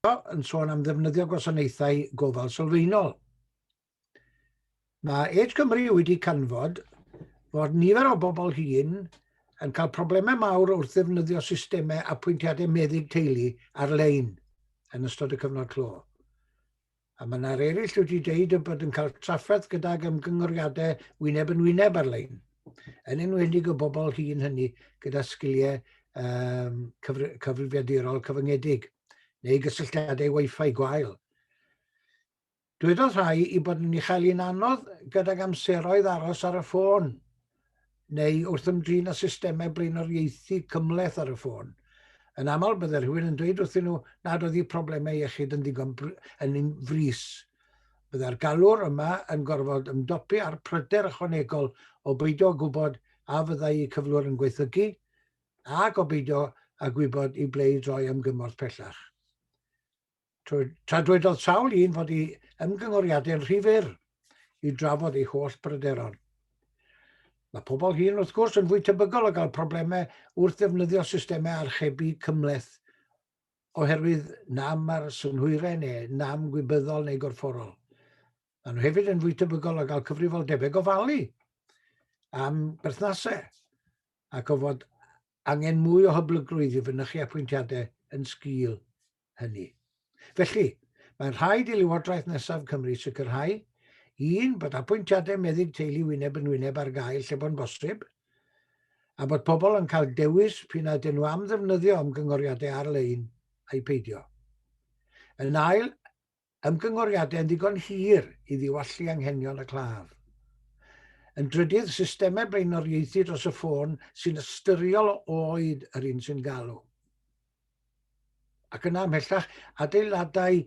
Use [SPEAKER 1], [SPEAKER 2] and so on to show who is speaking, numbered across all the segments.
[SPEAKER 1] yn sôn am ddefnyddio gwasanaethau gofal sylfaenol. Mae Age Cymru wedi canfod fod nifer o bobl hŷn yn cael problemau mawr wrth ddefnyddio systemau apwyntiadau meddyg teulu ar-lein yn ystod y cyfnod clo. A mae yna eraill wedi deud y bod yn cael trafferth gydag ymgyngoriadau wyneb yn wyneb ar-lein, yn enwedig y bobl hŷn hynny gyda sgiliau um, cyfrifiadurol cyfyngedig neu gysylltiadau Wi-Fi gwael. Dwedodd rhai i bod yn ei chael hi'n anodd gydag amseroedd aros ar y ffôn, neu wrth ymdrin â systemau blaenoriaethu cymhleth ar y ffôn. Yn aml, byddai rhywun yn dweud wrthyn nhw nad oedd eu problemau iechyd yn ddigon yn un frys. Byddai'r galwr yma yn gorfod ymdopi â'r pryder ychwanegol o beidio â gwybod a fyddai eu cyflwr yn gwaethygu, ac o beidio â gwybod i ble i droi am gymorth pellach. Tra dwedodd sawl un fod ei ymgyngoriadau'n rhy fyr i drafod ei holl bryderon. Mae pobl hŷn, wrth gwrs, yn fwy tebygol o gael problemau wrth ddefnyddio systemau archebu cymhleth oherwydd nam ar synhwyrau neu nam gwybyddol neu gorfforol. Maen nhw hefyd yn fwy tebygol o gael cyfrifoldebau gofalu am berthnasau ac o fod angen mwy o hyblygrwydd i fynychu apwyntiadau yn sgil hynny. Felly, mae'n rhaid i Lywodraeth nesaf Cymru sicrhau, un, bod apwyntiadau meddyg teulu wyneb yn wyneb ar gael lle bo'n bosib, a bod pobl yn cael dewis p'un a ydyn nhw am ddefnyddio ymgyngoriadau ar-lein ai peidio. Yn ail, ymgyngoriadau yn ddigon hir i ddiwallu anghenion y claf. Yn drydydd, systemau blaenoriaethu dros y ffôn sy'n ystyriol o oed yr un sy'n galw. Ac yna ymhellach, adeiladau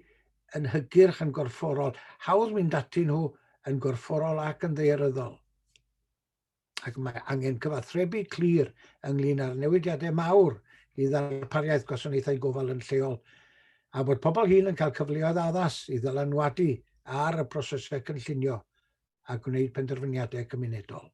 [SPEAKER 1] yn hygyrch yn gorfforol, hawdd mynd atyn nhw yn gorfforol ac yn ddaearyddol. Ac mae angen cyfathrebu clir ynglyn â'r newidiadau mawr i ddarpariaeth gwasanaethau gofal yn lleol, a bod pobl hŷn yn cael cyfleoedd addas i ddylanwadu ar y prosesau cynllunio a gwneud penderfyniadau cymunedol.